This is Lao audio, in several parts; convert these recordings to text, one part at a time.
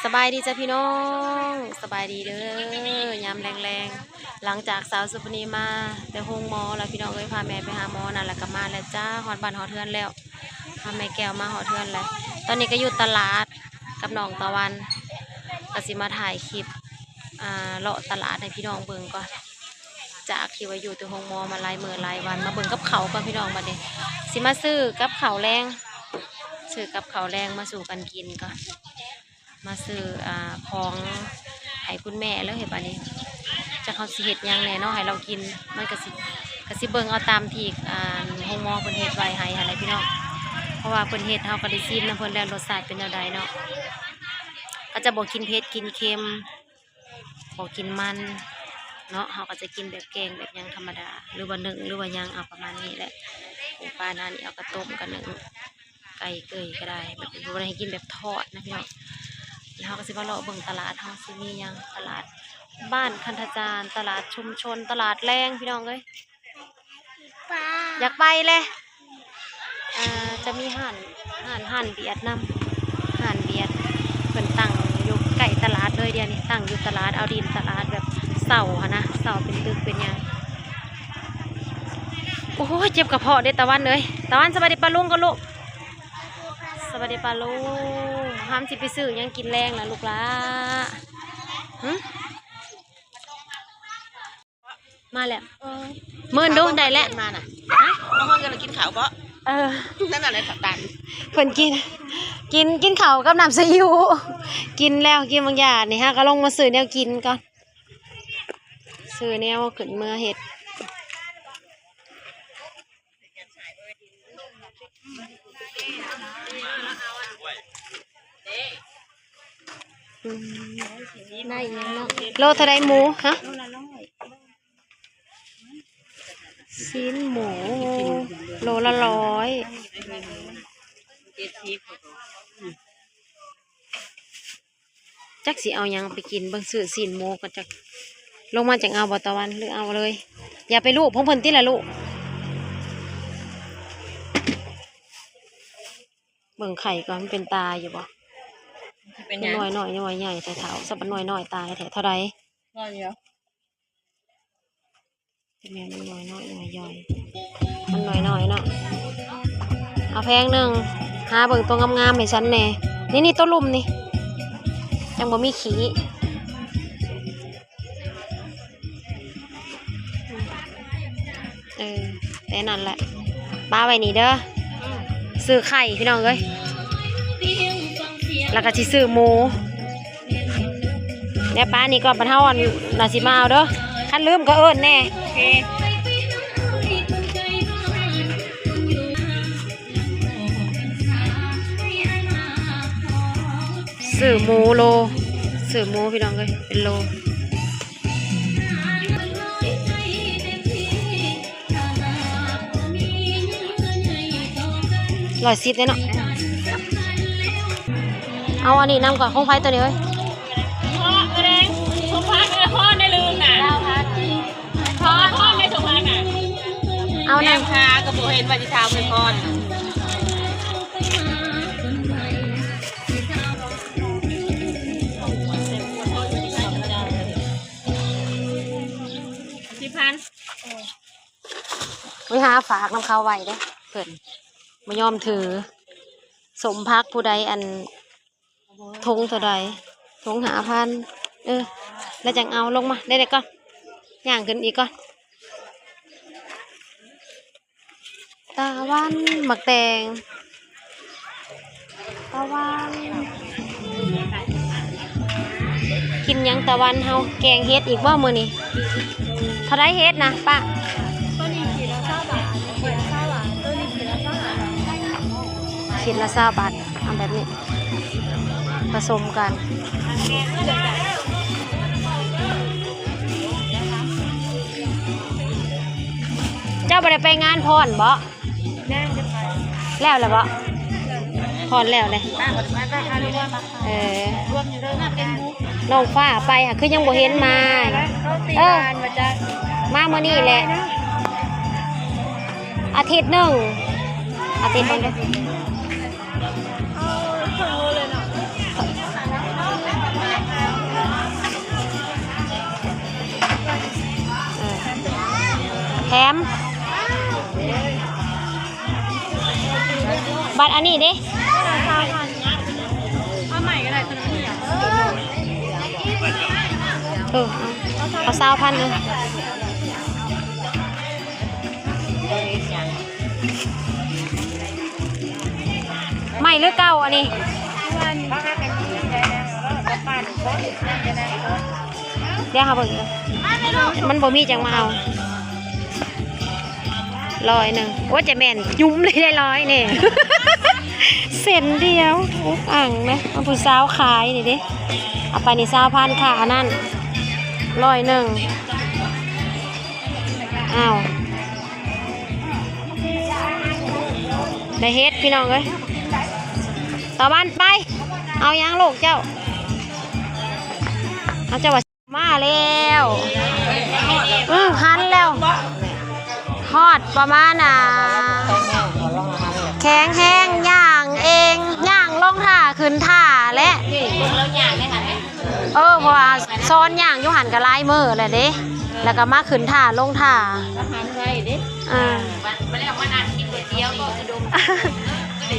ສະບາຍດີຈ້າພີ່ນ້ອງ ສະບາຍດີເດີ້ ຍາມແລງໆ ຫຼັງຈາກສາວສຸພະນີມາແຕ່ໂຮງໝໍແລ້ວພີ່ນ້ອງເອີຍ ພາແມ່ໄປຫາໝໍນັ້ນ ແລ້ວກໍມາແລ້ວຈ້າ ຮອດບ້ານຮອດເຮືອນແລ້ວ ພາແມ່ແກ້ວມາຮອດເຮືອນແລ້ວ. ຕອນນີ້ກໍຢູ່ຕະຫຼາດກັບນ້ອງຕາວັນ ກໍຊິມາຖ່າຍຄລິບ ອ່າ ເລາະຕະຫຼາດໃຫ້ພີ່ນ້ອງເບິ່ງກ່ອນ. ຈາກທີ່ວ່າຢູ່ແຕ່ໂຮງໝໍມາຫຼາຍມື້ຫຼາຍວັນ ມາເບິ່ງກັບເຂົ້າກ່ອນພີ່ນ້ອງ. ບັດນີ້ຊິມາຊື້ກັບເຂົ້າແລງ ຊື້ກັບເຂົ້າແລງມາສູ່ກັນກິນກ່ອນ ມາຊື້ ອ່າ ຂອງໃຫ້ຄຸນແມ່ເລີຍ. ບັດນີ້ຈັກເຮົາຊິເຮັດຫຍັງແດ່ເນາະໃຫ້ລາວກິນ ມັນກໍຊິ ກໍຊິເບິ່ງເອົາຕາມທີ່ ອ່າ ໂຮງໝໍເພິ່ນເຮັດໄວ້ໃຫ້ຫັ້ນແຫຼະພີ່ນ້ອງ ເພາະວ່າເພິ່ນເຮັດ ເຮົາກໍໄດ້ຊີມນຳເພິ່ນແລ້ວ ລົດຊາດເປັນແນວໃດເນາະ. ເຂົາຈະບໍ່ກິນເຜັດກິນເຄັມ ບໍ່ກິນມັນເນາະ ເຮົາກໍຈະກິນແບບແກງແບບຫຍັງທຳມະດາ ຫຼືວ່າໜຶ້ງ ຫຼືວ່າຫຍັງ ເອົາປະມານນີ້ແຫຼະ. ປູປາໜານີ້ເອົາກະຕົ້ມກະໜຶ້ງ ໄກ່ເກີຍກໍໄດ້ ແບບບໍ່ໄດ້ໃຫ້ກິນແບບທອດນະພີ່ນ້ອງ. ແລ້ວເຮົາກໍຊິມາເລາະເບິ່ງຕະຫຼາດ ເຮົາຊິມີຫຍັງ ຕະຫຼາດບ້ານຄັນທະຈານ ຕະຫຼາດຊຸມຊົນ ຕະຫຼາດແລງພີ່ນ້ອງເອີຍ. ຢາກໄປແຫຼະ ອ່າ ຈະມີຮ້ານ ຮ້ານ ຮ້ານຫວຽດນຳ ຮ້ານຫວຽດ ເພິ່ນຕັ້ງຢູ່ໃກ້ຕະຫຼາດເລີຍ. ດຽວນີ້ຕັ້ງຢູ່ຕະຫຼາດ ເອົາດິນຕະຫຼາດແບບເຊົ່າຫັ້ນນະ ເຊົ່າເປັນຕຶກເປັນຫຍັງ. ໂອ້ຍ ເຈັບກະເພາະເດ້ຕາວັນເອີຍ. ຕາວັນ ສະບາຍດີປ້າລຸງກ່ອນລູກ ສະບາຍດີປ້າລຸງ. ຫ້າມຊິໄປຊື້ຫຍັງກິນແລງລະລູກຫຼ້າ? ຫຶ? ມາແລ້ວ ເອີ ເມີນດູໄດ້ແລ້ວ ມານະ ຮະ? ມາຮອດເຮືອນແລ້ວກິນເຂົ້າບໍ່? ເອີ ນັ້ນນະແຫຼະ ເພິ່ນກິນ ກິນ ກິນເຂົ້າກັບນ້ຳຊີອິ້ວ ກິນແລ້ວ ກິນບາງຢ່າງນີ້ ເຮົາກໍລົງມາຊື້ແນວກິນກ່ອນ ຊື້ແນວຂຶ້ນເມືອເຮັດ. ອືມ ໄດ້ຫຍັງເນາະ ໂລເທົ່າໃດໝູ? ຮະ? ຊີ້ນໝູ ໂລລະຮ້ອຍ. ຈັກຊິເອົາຫຍັງໄປກິນ ເບິ່ງຊື້ຊີ້ນໝູກ່ອນ ຈັກລົງມາຈັ່ງເອົາບໍ່ຕາວັນ ຫຼືເອົາເລີຍ? ຢ່າໄປລູບຂອງເພິ່ນຕິລະລູກ ເບິ່ງໄຂ່ກ່ອນ ມັນເປັນຕາຢູ່ບໍ່? ເປັນຫຍັງ? ໜ່ວຍນ້ອຍ ໜ່ວຍໃຫຍ່ແທ້ເຖົ້າ ສຳບັດໜ່ວຍນ້ອຍຕາຍແທ້ ເທົ່າໃດ? ໜ່ວຍດຽວ. ແມ່ນໜ່ວຍນ້ອຍ ໜ່ວຍຍ່ອຍ ມັນໜ່ວຍນ້ອຍເນາະ ເອົາແພງໜຶ່ງ ຫາເບິ່ງໂຕງາມໆໃຫ້ສັນແດ່ ນີ້ໆ ໂຕລຸ່ມນີ້ ຈັ່ງບໍ່ມີຂີ້ ເອີ ແຕ່ນັ້ນແຫຼະ ປະໄວ້ນີ້ເດີ ອືມ ຊື້ໄຂ່ພີ່ນ້ອງເອີຍ ແລ້ວກໍຊິຊື້ໝູ ແລ້ວປານີ້ກ່ອນ ບັດເຮົາ ອັນ ໜ້າຊິມາເອົາເດີ ຄັນລືມກໍເອີ້ນແດ່ ໂອເຄ ຊື້ໝູໂລ ຊື້ໝູພີ່ນ້ອງເອີຍ ເປັນໂລ ຮ້ອຍສິບເດ້ເນາະ ເອົາອັນນີ້ນຳກ່ອນ ຂອງໃຜໂຕນີ້ເອີຍ ເພາະແດງ ສົມພັກ ເອີ ເພາະໄດ້ລືມນະ ເພາະ ເພາະໄດ້ສົມພັກນະ ເອົານຳ ແນມຫາກໍບໍ່ເຫັນວ່າຊິຖາມເພິ່ນກ່ອນ ສິບພັນ ໄວ້ຫາຝາກນຳເຂົາໄວ້ເດ້ ເພິ່ນບໍ່ຍອມຖື ສົມພັກຜູ້ໃດ ອັນ ຖົງເທົ່າໃດ? ຖົງຫ້າພັນ ເອີ ແລ້ວຈັ່ງເອົາລົງມາ ໄດ້ໆ ກ່ອນ ຍ່າງຂຶ້ນອີກກ່ອນ. ຕາວັນ ໝາກແຕງ ຕາວັນ ກິນຫຍັງຕາວັນເຮົາ? ແກງເຫັດອີກບໍ່ມື້ນີ້? ເທົ່າໃດເຫັດນະປ້າ? ໂຕນີ້ຂີດລະຊາວບາດ ຂີດລະຊາວບາດ ໂຕນີ້ຂີດລະຊາວບາດ ຂີດລະຊາວບາດ ເອົາແບບນີ້ ປະສົມກັນ. ເຈົ້າບໍ່ໄດ້ໄປງານພ້ອນບໍ? ແລ້ວລະບໍ? ພ້ອນແລ້ວເລີຍ ເອີ ນ້ອງຟ້າໄປຫາ ຄືຍັງບໍ່ເຫັນມາ ເອີ ມາມື້ນີ້ແຫຼະ ອາທິດໜຶ່ງ ອາທິດໜຶ່ງ. ເອົາເຄິ່ງໂລເລີຍເນາະ ເອີ ແຖມ ບັດອັນນີ້ເດ້ ເອົາໃໝ່ກໍໄດ້ ຕົວນີ້ ເອີ ເອົາ ເອົາຊາວພັນ ເອີ ໃໝ່ຫຼືເກົ່າອັນນີ້? ດຽວເຮົາເບິ່ງ ມັນບໍ່ມີຈັ່ງມາເອົາ ຮ້ອຍໜຶ່ງ ໂອ້ ຈະແມ່ນຫຍຸ້ມເລີຍໄດ໋ ຮ້ອຍນີ້ ເຊັນດຽວ ອຸກອັ່ງນະ ເອົາຜູ້ສາວຂາຍນີ້ເດ້ ເອົາໄປນີ້ຊາວພັນ ຄ່າອັນນັ້ນ ຮ້ອຍໜຶ່ງ ອ້າວ ໄດ້ເຮັດພີ່ນ້ອງເອີຍ ຕາວັນໄປ ເອົາຫຍັງລູກເຈົ້າ ເອົາເຈົ້າວ່າ ມາແລ້ວ ອື ຫັນແລ້ວ ຮອດປະມານ ອ່າ ແຂງແຮງ ຍ່າງເອງ ຍ່າງລົງທ່າຂຶ້ນທ່າແຫຼະ ເອີ ເພາະວ່າສອນຍ່າງຢູ່ຫັ້ນກໍຫຼາຍມື້ແລ້ວເດ້ ແລ້ວກໍມາຂຶ້ນທ່າລົງທ່າ ອາ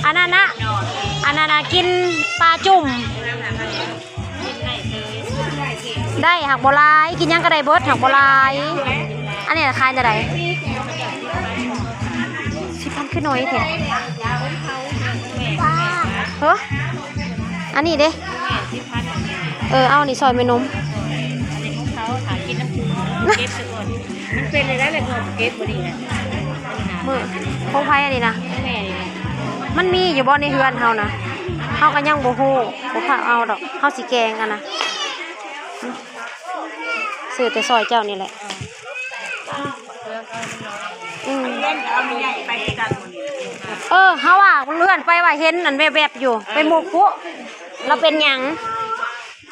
ອັນນັ້ນນະ ອັນນັ້ນນະ ກິນປາຈຸ່ມ ໄດ້ ຫາກບໍ່ຫຼາຍ ກິນຫຍັງກໍໄດ້ເບິດ ຫາກບໍ່ຫຼາຍ ອັນນີ້ຂາຍແນວໃດ? ສິບພັນ ຄືໜ້ອຍແທ້ ເຮີ ອັນນີ້ເດ້ ເອີ ເອົານີ້ຊ່ອຍແມ່ນົມ ອັນນີ້ຂອງເຂົາ ຖ້າກິນນ້ຳປູ ເກັບຊະກ່ອນ ມັນເປັນໄດ້ແລ້ວ ເຂົາເກັບບໍ່ດີນະ ມື້ ຂອງໃຜອັນນີ້ນະ? ແມ່ນີ້ແຫຼະ ມັນມີຢູ່ບໍ່ໃນເຮືອນເຮົານະ? ເຮົາກໍຍັງບໍ່ຮູ້ ບໍ່ພາເອົາດອກ ເຮົາຊິແກງອັນນະ ຊື້ແຕ່ຊ່ອຍເຈົ້ານີ້ແຫຼະ ອືມ ເອີ ເຮົາວ່າເລື່ອນໄປວ່າເຫັນອັນແວບໆຢູ່ ໄປໝູ່ພຸ ລາວເປັນຫຍັງ?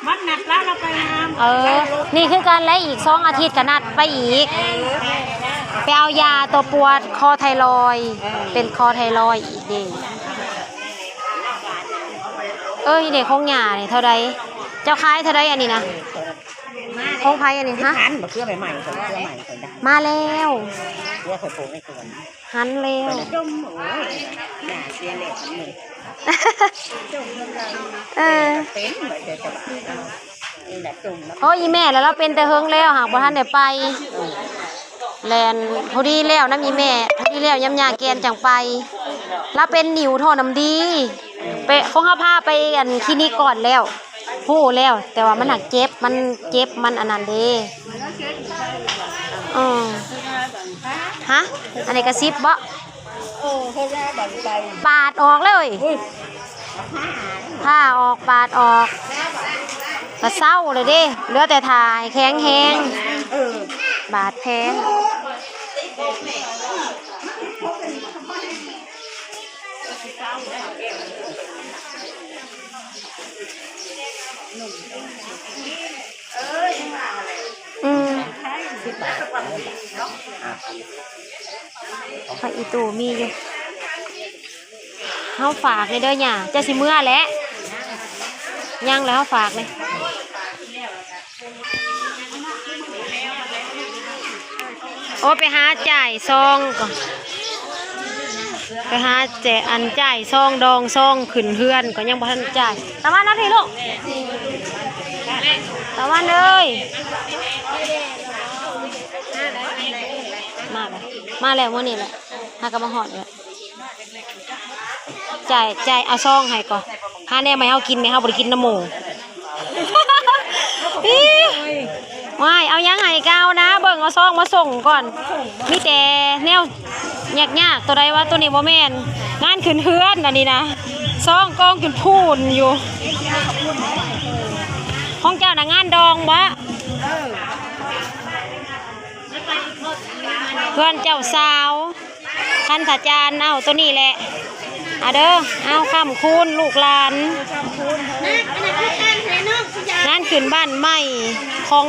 ມັນນັດລາວ ລາວໄປງາມ ເອີ ນີ້ຄືກັນແຫຼະ ອີກສອງອາທິດກໍນັດໄປອີກ ໄປເອົາຢາຕົວປວດຄໍໄທຣອຍ ເປັນຄໍໄທຣອຍອີກເດ້ ເອີ ນີ້ເດ້ ຂອງຍ່ານີ້ເທົ່າໃດ? ເຈົ້າຂາຍເທົ່າໃດອັນນີ້ນະ? ຂອງໃຜອັນນີ້? ຮະ ພັນ ບັກເຂືອໃໝ່ໆ ເຂືອໃໝ່ ມາແລ້ວ ເຂືອຂ້ອຍປູກໃນສວນ ຫັນແລ້ວ ດມ ໂອ້ຍ ໜ້າເສຍແລ້ວ ເອີ ເປັນ ໂອ້ຍ ອີ່ແມ່ລະລາວເປັນແຕ່ເຫິງແລ້ວ ຫາກບໍ່ທັນໄດ້ໄປ ແລ່ນ ພໍດີແລ້ວນຳອີ່ແມ່ ພໍດີແລ້ວຍາມຍ່າແກ່ນຈັ່ງໄປ ລາວເປັນໜິວທໍ່ນ້ຳດີ ໄປ ຂອງເຮົາພາໄປອັນຄລີນິກກ່ອນແລ້ວ ຮູ້ແລ້ວ ແຕ່ວ່າມັນຫາກເຈັບ ມັນເຈັບ ມັນອັນນັ້ນເດ້ ເອີ ຮະ ອັນນີ້ກະສິບເບາະ ປາດອອກເລີຍ ຜ່າອອກ ປາດອອກ ກະເຊົາເລີຍເດ້ ເຫຼືອແຕ່ຖ້າໃຫ້ແຂງແຮງ ບາດແຜ ອືມ ຜັກອີ່ຕູມີຢູ່ ເຮົາຝາກແດ່ເດີຍ່າ ເຈົ້າຊິເມືອແຫຼະ ຍັງແລ້ວເຮົາຝາກແດ່ ໂອ້ ໄປຫາຈ່າຍຊອງກ່ອນ ໄປຫາແຈກ ອັນ ຈ່າຍຊອງ ດອງຊອງ ຂຶ້ນເຮືອນກໍຍັງບໍ່ທັນຈ່າຍ ຕາວັນມາພີ້ລູກ ຕາວັນເອີຍ ມາແລ້ວ ມາແລ້ວ ມື້ນີ້ແຫຼະ ຫາກໍມາຮອດແລ້ວ ຈ່າຍ ຈ່າຍ ເອົາຊອງໃຫ້ກ່ອນ ຫາແນວໃໝ່ເຮົາກິນແດ່ ເຮົາບໍ່ໄດ້ກິນນຳໝູ່ ອີ ວ້າຍ ເອົາຫຍັງໃຫ້ກໍເອົານະ ເບິ່ງເອົາຊອງມາສົ່ງກ່ອນ ມີແຕ່ແນວຍາກໆ ໂຕໃດວະ ໂຕນີ້ບໍ່ແມ່ນ ງານຂຶ້ນເຮືອນອັນນີ້ນະ ຊອງກອງຈົນພຸ້ນຢູ່ ຂອງເຈົ້ານະງານດອງບໍ? ເຮືອນເຈົ້າສາວ ຄັນຖ້າຈານ ເອົາໂຕນີ້ແຫຼະ ເອົາເດີ ເອົາຄ້ຳຄູນລູກຫຼານ ງານຂຶ້ນບ້ານໃໝ່ຂອງ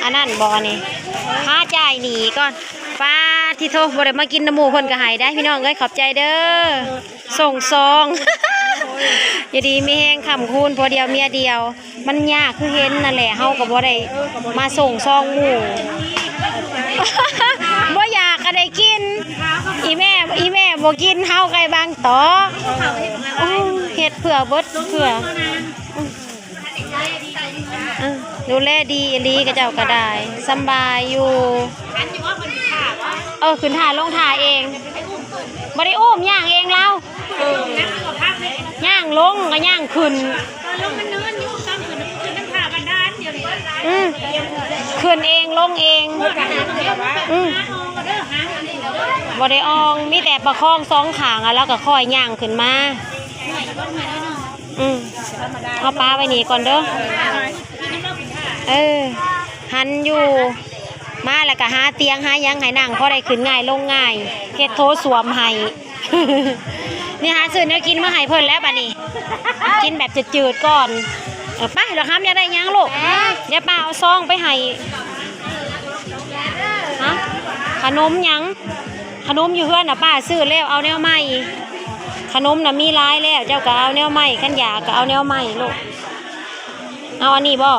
ອັນນັ້ນບໍນີ້ ຫາຈ່າຍໜີ້ກ່ອນ ປາດທິໂທ ບໍ່ໄດ້ມາກິນນຳໝູ່ເພິ່ນກໍໃຫ້ໄດ໋ ພີ່ນ້ອງເອີຍ ຂອບໃຈເດີ ສົ່ງຊອງ ຢູ່ດີມີແຮງຄ້ຳຄູນ ຜົວດຽວເມຍດຽວ ມັນຍາກຄືເຫັນນັ້ນແຫຼະ ເຮົາກໍບໍ່ໄດ້ມາສົ່ງຊອງໝູ່ ບໍ່ຢາກ ບໍ່ໄດ້ກິນ ອີແມ່ ອີແມ່ບໍ່ກິນ ເຮົາໄກ່ບາງຕອກ ໂອ້ ເຮັດເພື່ອເບິດເພື່ອ ເອີ ດູແລດີອີ່ຫຼີ ເຂົາເຈົ້າກໍໄດ້ ສຳບາຍຢູ່ ເອີ ຂຶ້ນຖ້າລົງຖ້າເອງ ບໍ່ໄດ້ອຸ້ມ ຍ່າງເອງລາວ ຍ່າງລົງກໍຍ່າງຂຶ້ນ ອືມ ຂຶ້ນເອງລົງເອງ ອືມ ບໍ່ໄດ້ອ່ອງ ມີແຕ່ປະຄອງສອງຂ້າງ ແລ້ວກໍຄ່ອຍຍ່າງຂຶ້ນມາ ອືມ ເອົາປາໄວ້ນີ້ກ່ອນເດີ ເອີ ຫັນຢູ່ ມາແລ້ວກໍຫາຕຽງຫາຫຍັງໃຫ້ນັ່ງ ພໍໄດ້ຂຶ້ນງ່າຍລົງງ່າຍ ເຮັດໂຖສ້ວມໃຫ້ ນີ້ຫາຊື້ແນວກິນມາໃຫ້ເພິ່ນແລ້ວບັດນີ້ ກິນແບບຈືດໆກ່ອນ ເອີ ໄປ ດອກຄຳຢາກໄດ້ຫຍັງລູກ ດຽວປ້າເອົາຊອງໄປໃຫ້ ຮະ ຂະໜົມຫຍັງ ຂະໜົມຢູ່ເຮືອນນະ ປ້າຊື້ແລ້ວ ເອົາແນວໃໝ່ ຂະໜົມນະມີຫຼາຍແລ້ວ ເຈົ້າກໍເອົາແນວໃໝ່ ຄັນຢາກກໍເອົາແນວໃໝ່ລູກ ເອົາອັນນີ້ບໍ່?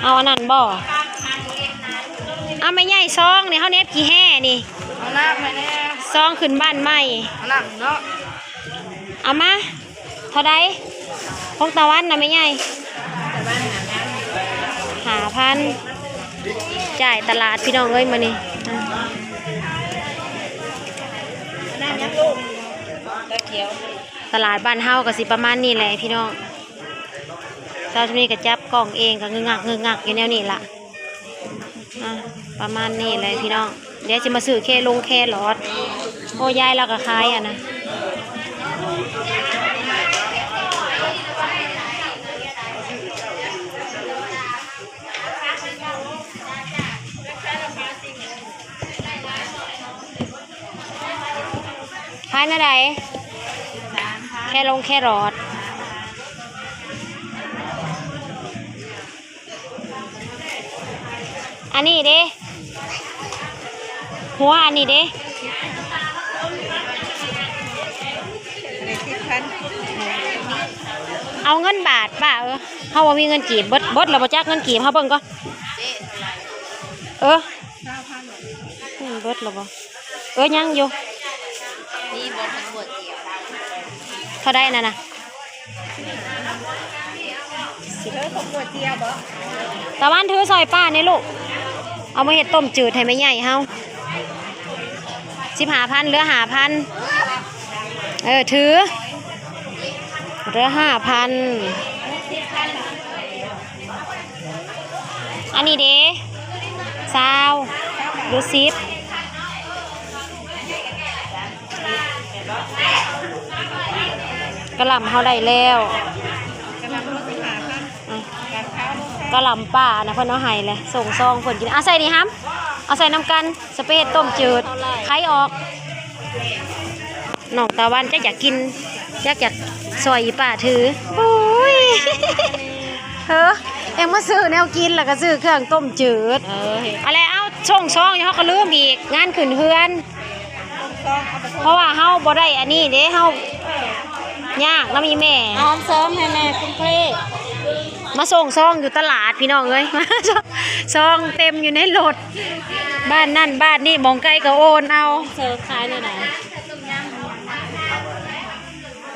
ເອົາອັນນັ້ນບໍ່? ເອົາແມ່ໃຫຍ່ຊອງນີ້ ເຮົາເໜັບຂີ້ແຮ່ນີ້ ເອົານ້ຳໃຫ້ແດ່ ຊອງຂຶ້ນບ້ານໃໝ່ ເອົານ້ຳເນາະ ເອົາມາ ເທົ່າໃດ? ຂອງຕາວັນນະແມ່ໃຫຍ່ ຫ້າພັນ ຈ່າຍຕະຫຼາດພີ່ນ້ອງເອີຍມື້ນີ້ ຕະຫຼາດບ້ານເຮົາກໍຊິປະມານນີ້ແຫຼະພີ່ນ້ອງ. ເຊົ້າຊ່ວງນີ້ກໍຈັບກ້ອງເອງ ກໍງຶກງັກງຶກງັກຢູ່ແນວນີ້ລະ ອ່າ ປະມານນີ້ແຫຼະພີ່ນ້ອງ. ດຽວຊິມາຊື້ແຄລົງແຄລອດ ໂອ້ ຍາຍລາວກໍຂາຍອັນນະ. ຂາຍແນວໃດ? ແຄລົງແຄຣອດ ອັນນີ້ເດ້ ຫົວອັນນີ້ເດ້ ເອົາເງິນບາດປ້າເອີຍ ເຮົາບໍ່ມີເງິນກີບ ເບິດ ເບິດແລ້ວບໍ່ຈັກເງິນກີບ ເຮົາເບິ່ງກ່ອນ ເອີ ອືມ ເບິດແລ້ວບໍ່? ເອີ ຍັງຢູ່ ມີບໍ່ ເພິ່ນກວດເຈຍ ເທົ່າໃດນັ້ນນະ? ຊິເລີຍເພິ່ນກວດເຈຍບໍ່? ຕາວັນ ຖືຊ່ອຍປ້າແດ່ລູກ ເອົາມາເຮັດຕົ້ມຈືດໃຫ້ແມ່ໃຫຍ່ເຮົາ ສິບຫ້າພັນ ເຫຼືອຫ້າພັນ ເອີ ຖື ເຫຼືອຫ້າພັນ. ອັນນີ້ເດ້ ຊາວ ຫຼື ສິບ ກະຫຼ່ຳເຮົາໄດ້ແລ້ວ ອືມ ກະຫຼ່ຳປ່ານະ ເພິ່ນເອົາໃຫ້ແຫຼະ ສົ່ງຊອງເພິ່ນກິນ ອາ ໃສ່ນີ້ຫຳ ເອົາໃສ່ນຳກັນ ຊິໄປເຮັດຕົ້ມຈືດ ໄຂອອກ. ນ້ອງຕາວັນຈັກຢາກກິນ ຈັກຢາກຊ່ອຍອີປ້າຖື ໂອ້ຍ ເອີ ເອັງມາຊື້ແນວກິນ ແລ້ວກໍຊື້ເຄື່ອງຕົ້ມຈືດ ເອີ ເອົາແຫຼະ ເອົາ ສົ່ງຊອງຢູ່ ເຮົາກໍລືມອີກ ງານຂຶ້ນເຮືອນ ເພາະວ່າເຮົາບໍ່ໄດ້ອັນນີ້ເດ້ ເຮົາຍາກນຳອີ່ແມ່ ຫອມຊອງໃຫ້ແມ່ຄຸນເພ ມາສົ່ງຊອງຢູ່ຕະຫຼາດພີ່ນ້ອງເອີຍ ຊອງເຕັມຢູ່ໃນລົດ ບ້ານນັ້ນບ້ານນີ້ ໝ່ອງໃກ້ກໍໂອນເອົາ ເສີມຂາຍແນວໃດ?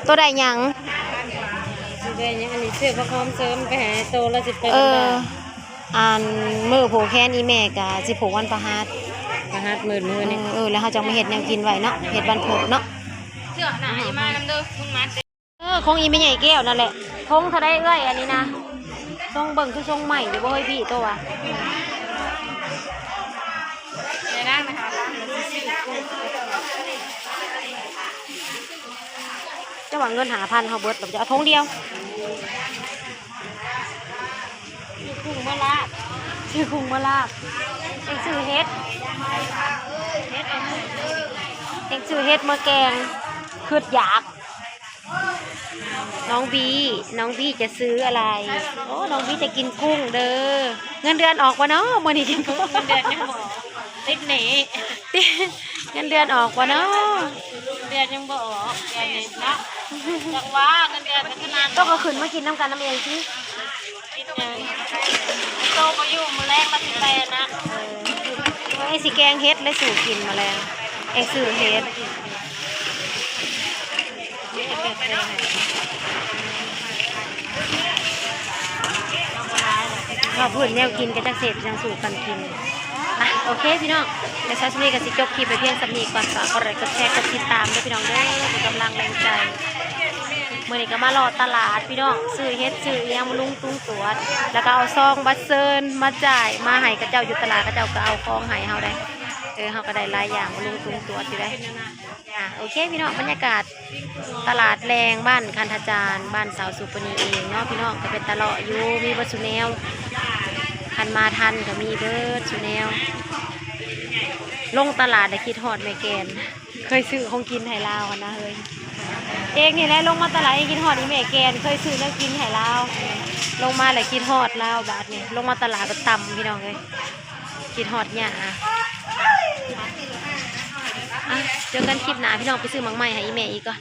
ໂຕໄດ້ຫຍັງ? ຊິໄດ້ຫຍັງ? ອັນນີ້ຊື້ຜັກຫອມເສີມໄປໃຫ້ໂຕລະສິບແປດ ເອີ ບາດ ອັນມື້ຜູກແຂນອີ່ແມ່ກະຊິຜູກວັນພະຫັດ ພະຫັດມື້ ມື້ນີ້ ເອີ ເອີ ແລ້ວເຮົາຈັ່ງມາເຮັດແນວກິນໄວ້ເນາະ ເຮັດວັນພຸດເນາະ ເຊື່ອໜ້າອີ່ມານຳເດີ ມຶງມາ ເອີ ຂອງອີ່ແມ່ໃຫຍ່ແກ້ວນັ້ນແຫຼະ. ຖົງເທົ່າໃດເອື້ອຍອັນນີ້ນະ? ຊົງເບິ່ງຄືຊົງໃໝ່ຢູ່ບໍ່ເຮີ້ຍ ພີ່ໂຕວ່າ ເຈົ້າວ່າເງິນຫ້າພັນເຮົາເບິດແລ້ວ ເຈົ້າເອົາຖົງດຽວ ຊື້ກຸ້ງມາລາບ ຊື້ກຸ້ງມາລາບ ເອັງຊື້ເຫັດ ເຮັດອັນນີ້ ເອັງຊື້ເຫັດມາແກງ ຄຶດຢາກ. ນ້ອງບີ ນ້ອງບີຈະຊື້ອະໄລ? ໂອ້ ນ້ອງບີຈະກິນກຸ້ງເດີ. ເງິນເດືອນອອກບໍ່ນໍ? ມື້ນີ້ກິນກຸ້ງ ເງິນເດືອນຍັງບໍ່ອອກ ຕິດໜີ້ ຕິດ ເງິນເດືອນອອກບໍ່ນໍ? ເງິນເດືອນຍັງບໍ່ອອກ ເດືອນນີ້ເນາະ ຈັ່ງວ່າເງິນເດືອນມັນຄືນານ ຕ້ອງເອົາຂຶ້ນມາກິນນຳກັນນຳເອງຕິ. ໂຕບໍ່ຢູ່ ມື້ແລງລະຊິໄປນະ ເອີ ຊິແກງເຫັດ ແລະ ສູ່ກິນມາແລງ ເອງຊື້ເຫັດ ວ່າເພິ່ນແນວກິນກໍຈັກເສບຈັ່ງສູ່ກັນກິນ. ອ່ະ ໂອເຄພີ່ນ້ອງ ແລ້ວສຳລັບມື້ນີ້ກໍຊິຈົບຄລິບໄປພຽງສ່ຳນີ້ກ່ອນ. ຝາກກົດໄລກົດແຊ ກົດຕິດຕາມເດີພີ່ນ້ອງເດີ ເປັນກຳລັງແຮງໃຈ. ມື້ນີ້ກໍມາເລາະຕະຫຼາດພີ່ນ້ອງ ຊື້ເຫັດຊື້ອີ່ຫຍັງບຳລຸງຕຸງຕວດ ແລ້ວກໍເອົາຊອງບັດເຊີນມາຈ່າຍ ມາໃຫ້ເຂົາເຈົ້າຢູ່ຕະຫຼາດ ເຂົາເຈົ້າກໍເອົາຂອງໃຫ້ເຮົາໄດ໋. ເອີ ເຮົາກໍໄດ້ຫຼາຍຢ່າງບຳລຸງຕຸງຕວດຢູ່ໄດ໋. ອ່າ ໂອເຄພີ່ນ້ອງ ບັນຍາກາດຕະຫຼາດແລງບ້ານຄັນທະຈານ ບ້ານສາວສຸປະນີເອງເນາະພີ່ນ້ອງ ກໍເປັນຕາເລາະຢູ່ ມີເບິດສູ່ແນວ ຄັນມາທັນກໍມີເບິດສູ່ແນວ. ລົງຕະຫຼາດແລ້ວຄິດຮອດແມ່ແກນ ເຄີຍຊື້ຂອງກິນໃຫ້ລາວຫັ້ນນະເຮີຍ. ເອງນີ້ແຫຼະລົງມາຕະຫຼາດ ເອງຄິດຮອດອີ່ແມ່ແກນ ເຄີຍຊື້ແນວກິນໃຫ້ລາວ. ລົງມາແລ້ວຄິດຮອດລາວບາດນີ້ ລົງມາຕະຫຼາດກໍຕຳພີ່ນ້ອງເອີຍ ຄິດຮອດຫຍ້າ. ອ່ະ ເຈີກັນຄລິບໜ້າພີ່ນ້ອງ ໄປຊື້ໝາກໄມ້ໃຫ້ອີ່ແມ່ອີກກ່ອນ.